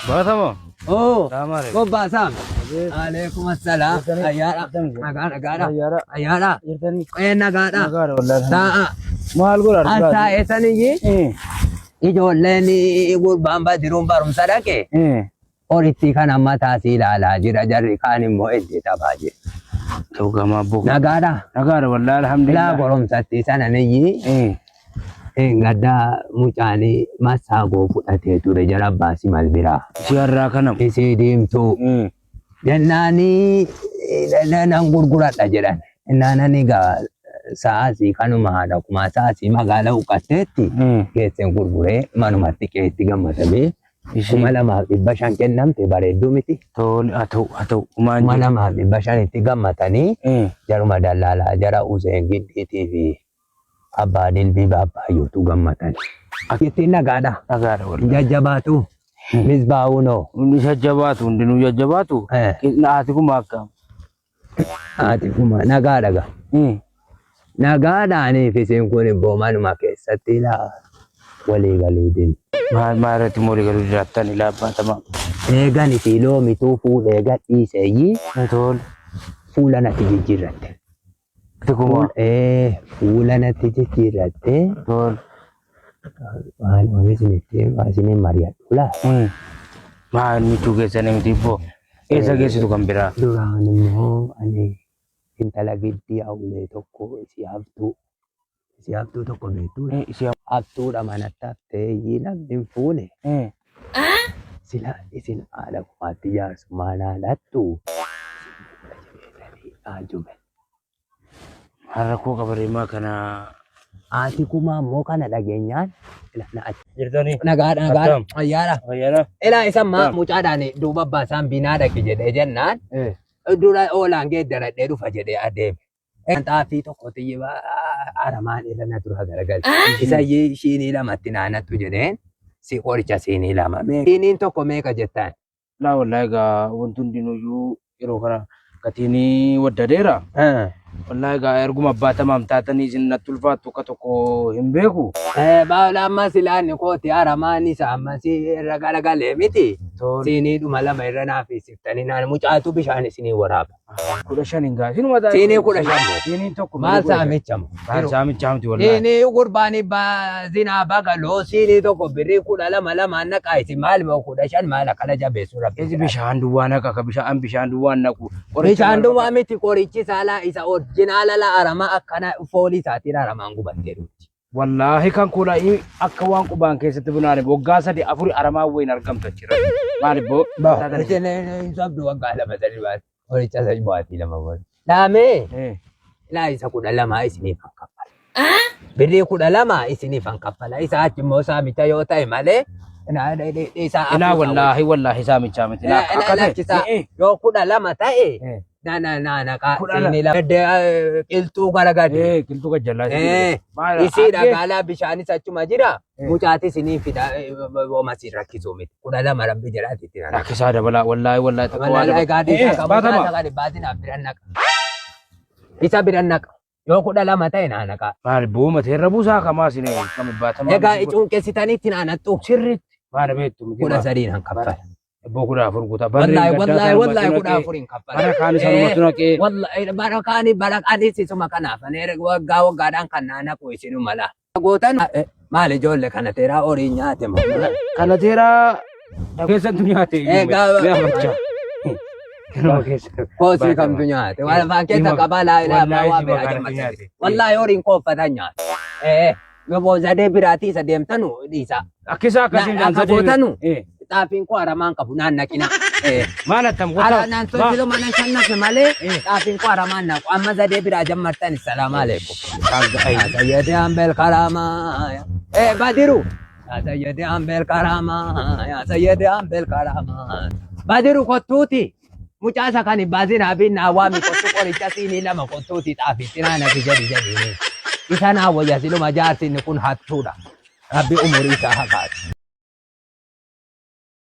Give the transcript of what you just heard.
Baatama. Oo, Salaam alaikum. bobbaasaam. Alaikum assalaam. Ayyaadha. Nagaa nagaadha. Ayyaadha. Ayyaadha. Jirtanii. Ee nagaadha. Nagaadha wallaahi. Taa'a. Maal godha As taa'ee saniyyi ijoolleen gurbaan badiruun barumsa dhaqe horitti kan amma taasii ilaalaa jira jarri kaan immoo itti taphaa jira. Dhugamaa buku. Nagaadha. Nagaadha wallaahi Ilaa alhamdulillah. goromsatti sana niyyi gaddaa mucaan massaagoo fudhatee ture jara baasii mal biraa. Si har'aa kana. Isii diimtuu. Jennaani nan gurguradha jedhan. Jennaan ani egaa sa'aasii kanuma haadha kumaa sa'aasii magaalaa uqqatteetti geesseen gurguree manumatti qeetti gammatamee 2500 kennamte bareedduu miti. Tole haa ta'u haa ta'u. Kumaan 2500tti gammatanii jaruma dallaalaa jara Useen Giddiitii fi abbaa dilbii Baabbaayyootu gammatan. Ittiin nagaadha. Nagaadha wallaahi. Jajjabaatu. Misbaa'uunoo. Hundi jajjabaatu hundinuu jajjabaatu. Haati kuma akkam. Haati kuma nagaadha gaa. Nagaadhaaniif isin kun immoo manuma keessatti ilaa walii galuu dinu. Maal maal irratti immoo walii galuu jiraattan ilaa abbaa tamaa. Eegan isii loomituu fuudhee gadhiiseeyyii Tole. fuula natti jijjiirratte. Haati kuma. Fuula natti jijjiirratte. Tole. Maal waan isinitti isiniin mari'adhu laa. Maal michuu keessanii miti ibboo. Eessa geessitu kan biraa? Duraan immoo ani intala giddii awulee tokko isii haftuu isii haftuu tokko beektuu Isii haftuudha manatti haftee iyyii namni hin fuune sila isin haadha kumaatti jaarsummaa naa lattu isin fuudha jedheetanii ajume. Rakkoo qabareemaa kana. Haati kumaa immoo kana dhageenyaan ila na achi. Jirtanii. Nagaadha nagaadha. Akkam? Ayyaadha. Fayyaadha. Ilaa isa maa mucaadhaan duuba abbaa isaan binaa dhaqi jedhee jennaan dura oolaan geeddaradhee dhufa jedhee adeeme. Xaafii tokko xiyyi aramaan irra na dura garagale. Isa ishiinii lamatti naanattu jedheen si qoricha siinii lama. Siiniin tokko meeqa jettaan? Laa wallaahi egaa wanti hundinuyyuu yeroo kana gatiin waddadeera. Wallaahi egaa erguma abbaa tamaam taatanii isin natti ulfaattu akka tokko hin beeku. Baala amma silaan kooti aramaan isa amma si irra garagalee miti. Tole. Siinii dhuma lama irra naaf isiftanii naan mucaatu bishaan isinii waraaba. 15 hin gaa. Isinuma taate. Siinii 15 moo? Siiniin tokko Maal saamicha moo? Maal saamichaa miti wallaahi. Siinii gurbaani zinaa bagaloo siinii tokko birrii 12 lamaan naqaa isin maal moo 15 maal akkana jabeessu rabbi. Isi bishaan duwwaa naqa ka bishaan bishaan duwwaa naqu. Bishaan duwwaa miti qorichi saalaa isa orjinaala la aramaa akkana foolii isaatiin aramaan gubattee dhufti. Wallaahi kan kuula akka waan qubaan keessatti bunaane waggaa 3 4 aramaa wayin argamtu achirra. Maal ibboo? Isin hin sobdu waggaa 2 3 baate. Qoricha isa baatii 2 booda. Laamee laa isa 12 isiniif han kaffala. Birrii 12 isiniif han kaffala. Isa achi immoo saamicha yoo ta'e malee isa Ilaa wallaahi wallaahi saamichaa miti. Laa akka lakkisaa ta'e. yoo 12 ta'e na na na na qaa 12. siinii lama. Qilxuu gara gadi. Qilxuu gajjallaa. Isii dhagaalaa bishaanis achuma jira. Mucaati isinii fida hooma siin rakkisuu miti. 12 rabbi jedhaati itti nana. Rakkisaa dabalaa wallaahi wallaahi takka waa Wallaahi dabala. gaadii isaa qabu Baatama. isaa kan baasin biran naqa. Isa biran naqa. Yoo 12 ta'e naa naqa. Maal buuma teerra buusaa kamaa isin kami baatamaa. Egaa cuunqessitanii itti naanattu. Sirriitti maal beektu miti. 13 han kaffala. Ibboo 14 guutaa. Wallaahi wallaahi wallaahi 14 kaffala. Bara kaan isaanumatu naqee. Wallaahi barakaani barakaani isuma kanaaf ani waggaa waggaadhaan kan naa naqu isinuma laa. Gootan maal ijoollee kana teeraa horii nyaate moo? Kana teeraa keessattu nyaate iyyuu. Gaafachaa. Kanuma keessa. Koosii kamtu nyaate? Waan afaan keessa qabaa laa ilaa Wallaahi waa sima biraa kanatu jammasate. nyaate. Wallaahi horiin koo uffata nyaate. Yoo zadee biraatii isa deemtanu dhiisa. Akkisaa akkasiin Akka gootanu xaafiin koo aramaan qabu naan naqina. Maal attam Ara goota? naan tolchitu mana shannafe malee xaafiin koo aramaan naqu. Amma zadee biraa jammartan salaamu alaikum. Sayyidi Ambel Karama. Badiru. Sayyidi Ambel Karama. Sayyidi Ambel Karama. Badiru kottuuti. Mucaa isa kan baasiin hafiin naa waami kottu qoricha siinii lama kottuuti xaafiitti naa naqi jedhi jedhiini. Isa naa wayya siluma jaarsi inni kun hattuudha. Rabbi umurii isaa haa kaasu.